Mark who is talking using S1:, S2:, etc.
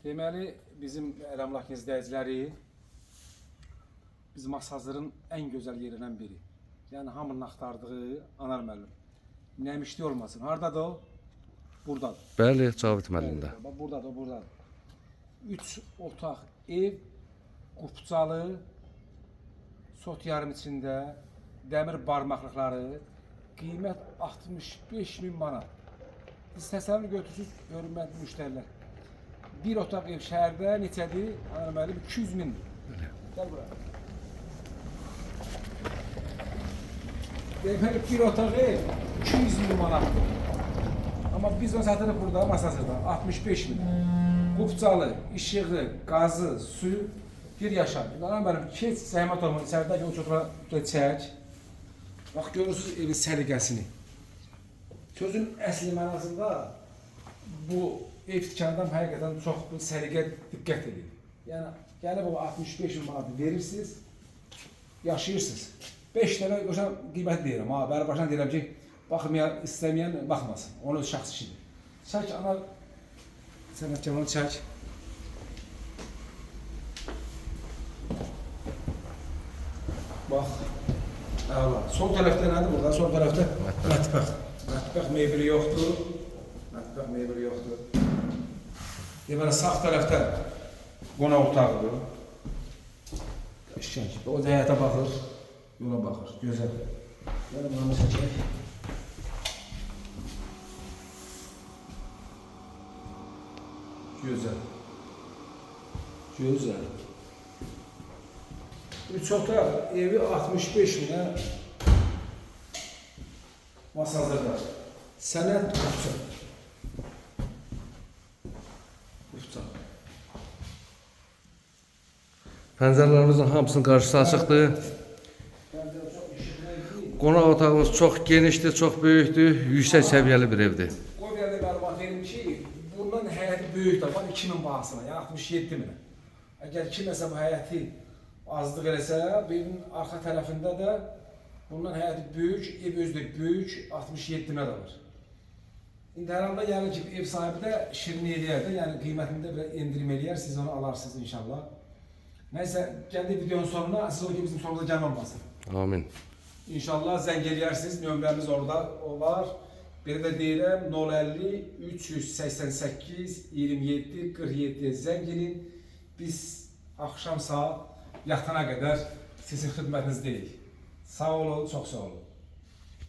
S1: Deməli, bizim Əlamlak izləyiciləri biz Masazırın ən gözəl yerindən biri. Yəni hamının axtardığı Anar müəllim. Nəmişli olmasın. Hardadır o? Burdadır.
S2: Bəli, Cavid müəllimdə.
S1: Bax burdadır, o burdadır. 3 otaq ev, qupcalı, sot yarım içində, dəmir barmaqlıqları, qiymət 65 min manat. Siz təsəvvür götürsünüz, hörmətli müştərilər. Bir otaq ev şəhərdə neçədir? Anar müəllim 200 mindir. Gəl bura. Deməli bir otaq ev 200 min manatdır. Amma biz onu satırıq burada Masazırda 65 min. Qupcalı, işığı, qazı, suyu bir yaşa. Anam mənim keç zəhmət olma içəridəki o çotura çək. Bax görürsüz evin səliqəsini. Sözün əsl mənasında bu ev tikan adam həqiqətən çox bu səliqə diqqət edir. Yəni gəlib o 65 min manatı verirsiniz, yaşayırsınız. 5 dənə yoxsa qiyməti deyirəm ha, bəri başdan deyirəm ki, baxmaya istəməyən baxmasın. Onun öz şəxsi işidir. Çək ana sənətkar onu çək. Bax. Əla. Sol tərəfdə nədir burada? Sol tərəfdə mətbəx. Mətbəx mebeli yoxdur. Mətbəx mebeli yoxdur. Deməli sağ tərəfdə qonaq otağıdır. Qəşəng. O da həyətə baxır, yola baxır. Gözəl. Gəl buranı çəkək. Gözəl. Gözəl. Üç otaq evi 65 minə Masazırda. Sənəd Qupça. Qupça.
S2: Pəncərələrimizin hamısının qarşısı açıqdır.
S1: Pəncərə çox işıqlı idi.
S2: Qonaq otağımız çox genişdir, çox böyükdür, yüksək səviyyəli bir evdir.
S1: Qoy bir də məlumat verim ki, bundan həyəti böyük də var 2000 bahasına, yəni 67 minə. Əgər kiməsə bu həyəti azlıq eləsə, bu evin arxa tərəfində də bundan həyəti böyük, ev özü də böyük 67 minə də var. İndi hər halda yəni ki, ev sahibi də şirin eləyər də, yəni qiymətində bir endirim eləyər, siz onu alarsınız inşallah. Nəysə, gəldik videonun sonuna, siz o ki bizim sonumuza gəlmə olmasın.
S2: Amin.
S1: İnşallah zəng eləyərsiniz, nömrəmiz orada o var. Belə də deyirəm 050 388 27 47 zəng eləyin. Biz axşam saat yatana qədər sizin xidmətinizdəyik. Sağ olun, çox sağ olun.